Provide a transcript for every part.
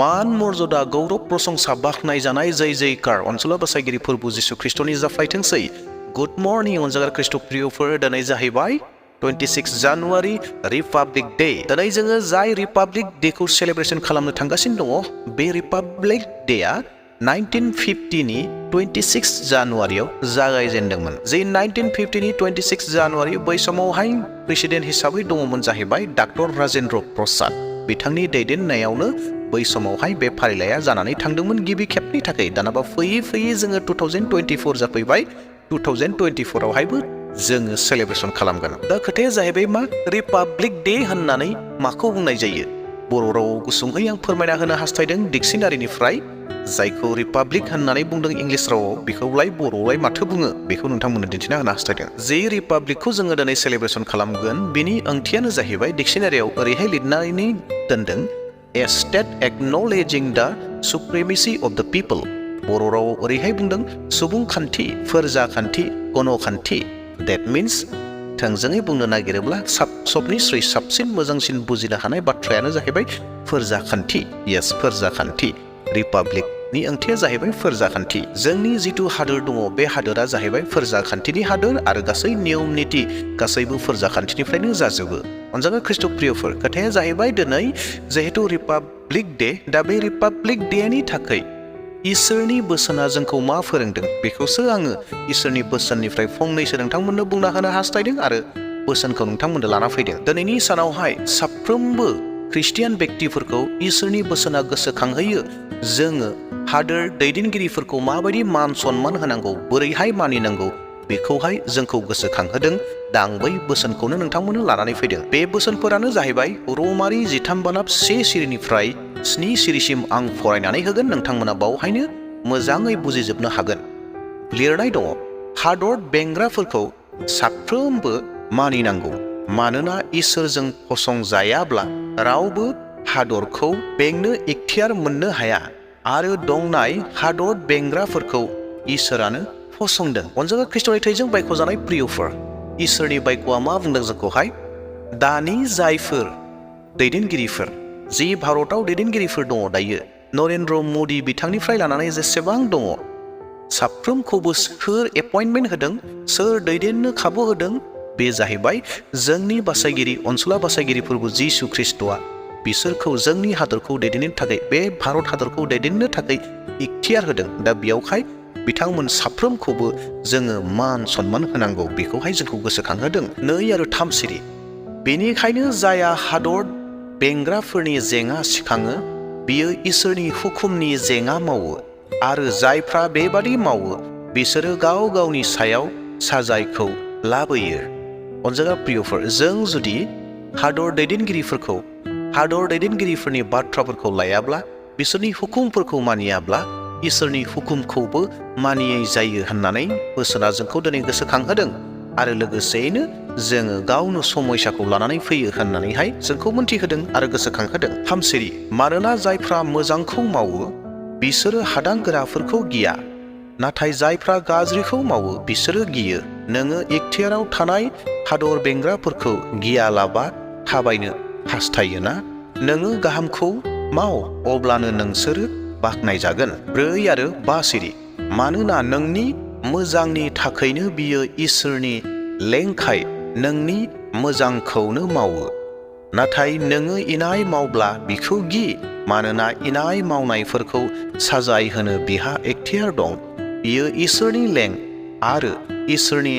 मान मर्यादा गौरव प्रशंसा बाखनाय जानाय जय जयकार अनसुला बासायगिरि फोरबो जिसु ख्रिस्टनि जाफायथोंसै। गुड मर्निं अनजागार ख्रिस्ट प्रियफोर, दिनै जाहैबाय 26 जानुवारि रिपाब्लिक डे। दिनै जोङो जाय रिपाब्लिक डेखौ सेलेब्रेसन खालामनो थांगासिनो दङ, बे रिपाब्लिक डेआ 1950 नि 26 जानुवारियाव जागायजेनदोंमोन। जे 1950 नि 26 जानुवारि बै समावहाय प्रेसिडेन्ट हिसाबै दङमोन जाहैबाय डक्टर राजेन्द्र प्रसाद। बिथांनि दैदेननायावनो बै समावहाय बे फारिलाइया जानानै थांदोंमोन गिबि खेबनि थाखाय। दानाबा फैयै फैयै जोङो 2024 जाफैबाय। 2024 आवहायबो जोङो सेलेब्रेसन खालामगोन। दा खोथाया जाहैबाय मा रिपाब्लिक डे होननानै माखौ बुंनाय जायो? बर' रावाव गुसुङै आं फोरमायना होनो हास्थायदों डिक्सनारिनिफ्राय। जायखौ रिपाब्लिक होननानै बुंदों इंलिस रावाव, बेखौलाय बर'आवलाय माथो बुङो बेखौ नोंथांमोननो दिन्थिना होनो हास्थायदों। जे रिपाब्लिकखौ जोङो दिनै सेलेब्रेसन खालामगोन, बिनि ओंथियानो जाहैबाय डिक्सनारियाव ओरैहाय लिरनानै दोनदों, A state acknowledging the supremacy of the people। बर' रावाव ओरैहाय बुंदों सुबुंखान्थि, फोरजाखान्थि, गणखान्थि। That means थोंजोङै बुंनो नागिरोब्ला सबनिस्रुइ साबसिन मोजांसिन बुजिनो हानाय बाथ्रायानो जाहैबाय फोरजाखान्थि। Yes, फोरजाखान्थि। रिपाब्लिकनि ओंथिया जाहैबाय फोरजाखान्थि। जोंनि जिथु हादोर दङ, बे हादोरा जाहैबाय फोरजाखान्थिनि हादोर आरो गासै नियम निति गासैबो फोरजाखान्थिनिफ्रायनो जाजोबो। अनजागा ख्रिस्ट प्रियफोर, खोथाया जाहैबाय दिनै जिहेतु रिपाब्लिक डे, दा बे रिपाब्लिक डेनि थाखाय इसोरनि बोसोना जोंखौ मा फोरोंदों बेखौसो आङो इसोरनि बोसोननिफ्राय फंनैसो नोंथांमोननो बुंना होनो हास्थायदों आरो बोसोनखौ नोंथांमोननो लाना फैदों। दिनैनि सानावहाय साफ्रोमबो ख्रिस्टियान बेक्तिफोरखौ इसोरनि बोसोना गोसोखांहोयो। जोङो हादोर दैदेनगिरिफोरखौ माबायदि मान सनमान होनांगौ, बोरैहाय मानिनांगौ, बेखौहाय जोंखौ गोसोखांहोदों। दा आं बै बोसोनखौनो नोंथांमोननो लानानै फैदों। बे बोसोनफोरानो जाहैबाय रमारि 13 बानाब 1 सिरिनिफ्राय 7 सिरिसिम आं फरायनानै होगोन। नोंथांमोना बावहायनो मोजाङै बुजिजोबनो हागोन। लिरनाय दङ, हादर बेंग्राफोरखौ साफ्रोमबो मानिनांगौ, मानोना इसोरजों फसंजायाब्ला रावबो हादरखौ बेंनो इख्तियार मोननो हाया आरो दंनाय हादर बेंग्राफोरखौ इसोरानो फसंदों। अनजागा ख्रिस्टनि थैजों बायख'जानाय प्रियफोर, इसोरनि बायख'आ मा बुंदों जोंखौहाय? दानि जायफोर दैदेनगिरिफोर, जि भारताव दैदेनगिरिफोर दङ दायो, नरेन्द्र मदि बिथांनिफ्राय लानानै जेसेबां दङ, साफ्रोमखौबो सोर एपइन्टमेन्ट होदों, सोर दैदेननो खाबु होदों? बे जाहैबाय जोंनि बासायगिरि अनसुला बासायगिरि फोरबो जिसु ख्रिस्टआ बिसोरखौ जोंनि हादरखौ दैदेननो थाखाय, बे भारत हादरखौ दैदेननो थाखाय इख्तियार होदों। दा बेयावहाय बिथांमोन साफ्रोमखौबो जोङो मान सनमान होनांगौ, बेखौहाय जोंखौ गोसोखांहोदों। 2 आरो 3 सिरि। बेनिखायनो जाया हादर बेंग्राफोरनि जेंना सिखाङो, बियो इसोरनि हुकुमनि जेंना मावो आरो जायफ्रा बेबादि मावो बिसोरो गाव गावनि सायाव साजायखौ लाबोयो। अनजागा प्रियफोर, जों जुदि हादर दैदेनगिरिफोरनि बाथ्राफोरखौ लायाब्ला, बिसोरनि हुकुमफोरखौ मानियाब्ला, इसोरनि हुकुमखौबो मानियै जायो होननानै बोसोना जोंखौ दिनै गोसोखांहोदों आरो लोगोसेयैनो जोङो गावनो समयसाखौ लानानै फैयो होननानैहाय जोंखौ मोनथिहोदों आरो गोसोखांहोदों। 3 सिरि। मानोना जायफ्रा मोजांखौ मावो बिसोरो हादांगोराफोरखौ गिया, नाथाय जायफ्रा गाज्रिखौ मावो बिसोरो गियो। नोङो इख्तियाराव थानाय हादर बेंग्राफोरखौ गियालाबा थाबायनो हास्थायोना? नोङो गाहामखौ माव, अब्लानो नोंसोरो बाख्नायजागोन। 4 आरो 5 सिरि। मानोना नोंनि मोजांनि थाखायनो बियो इसोरनि लेंखाय नोंनि मोजांखौनो मावो। नाथाय नोङो इनाय मावब्ला बिखौ गि, मानोना इनाय मावनायफोरखौ साजाय होनो बिहा इख्तियार दं। बियो इसोरनि लें आरो इसोरनि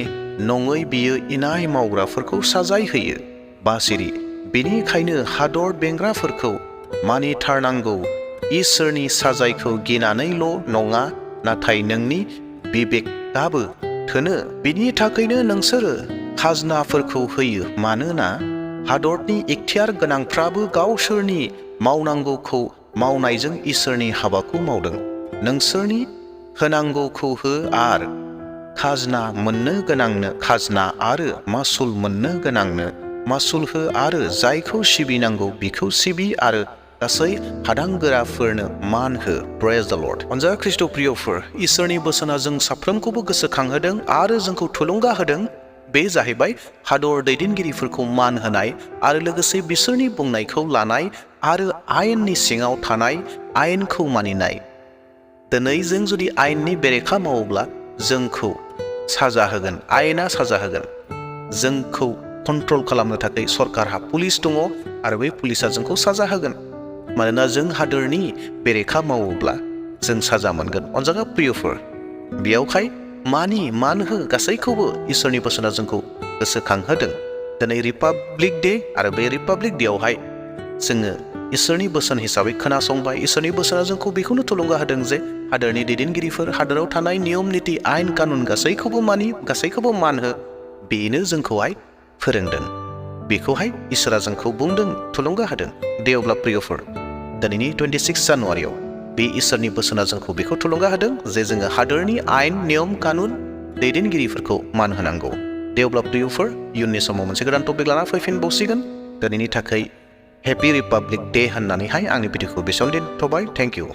नङै बियो इनाय मावग्राफोरखौ साजाय होयो। 5 सिरि। बेनिखायनो हादर बेंग्राफोरखौ मानिथारनांगौ, इसोरनि साजायखौ गिनानैल' नङा, नाथाय नोंनि बिबेकआबो थोनो। बिनि थाखायनो नोंसोरो खाजनाफोरखौ होयो, मानोना हादरनि इख्तियार गोनांफ्राबो गावसोरनि मावनांगौखौ मावनायजों इसोरनि हाबाखौ मावदों। नोंसोरनि होनांगौखौ हो आरो खाजना मोननो गोनांनो खाजना आरो मासुल मोननो गोनांनो मासुल हो आरो जायखौ सिबिनांगौ बिखौ सिबि आरो गासै हादांगोराफोरनो मान हो। प्रेज द लर्ड। अनजागा ख्रिस्ट प्रियफोर, इसोरनि बोसोना जों साफ्रोमखौबो गोसोखांहोदों आरो जोंखौ थुलुंगा होदों। बे जाहैबाय हादर दैदेनगिरिफोरखौ मान होनाय आरो लोगोसे बिसोरनि बुंनायखौ लानाय आरो आयेननि सिङाव थानाय आयेनखौ मानिनाय। दिनै जों जुदि आयेननि बेरेखा मावोब्ला जोंखौ साजा होगोन, आयेना साजा होगोन। जोंखौ कन्ट्रल खालामनो थाखाय सरकारहा पुलिस दङ आरो बे पुलिसा जोंखौ साजा होगोन। मानोना जों हादोरनि बेरेखा मावोब्ला जों साजा मोनगोन। अनजागा प्रियफोर, बेयावहाय मान हो गासैखौबो इसोरनि बोसोना जोंखौ गोसोखांहोदों। दिनै रिपाब्लिक डे आरो बे रिपाब्लिक डेआवहाय जोङो इसोरनि बोसोन हिसाबै खोनासंबाय। इसोरनि बोसोना जोंखौ बेखौनो थुलुंगा होदों जे हादोरनि दैदेनगिरिफोर, हादोराव थानाय नियम निति आयेन कानुन गासैखौबो मानि, गासैखौबो मान हो। बेनो जोंखौहाय फोरोंदों। बेखौहाय इसोरा जोंखौ बुंदों, थुलुंगा होदों। दे अब्ला प्रियफोर, दिनैनि 26 जानुवारियाव बे इसोरनि बोसोना जोंखौ बेखौ थुलुंगा होदों जे जोङो हादोरनि आयेन, नियम, कानुन, दैदेनगिरिफोरखौ मान होनांगौ। दे अब्ला प्रियफोर, इयुननि समाव मोनसे गोदान टपिक लाना फैफिनबावसिगोन। दिनैनि थाखाय हेपि रिपाब्लिक डे होननानैहाय आंनि भिडिअखौ बेसेयावनो दोनथ'बाय। Thank you.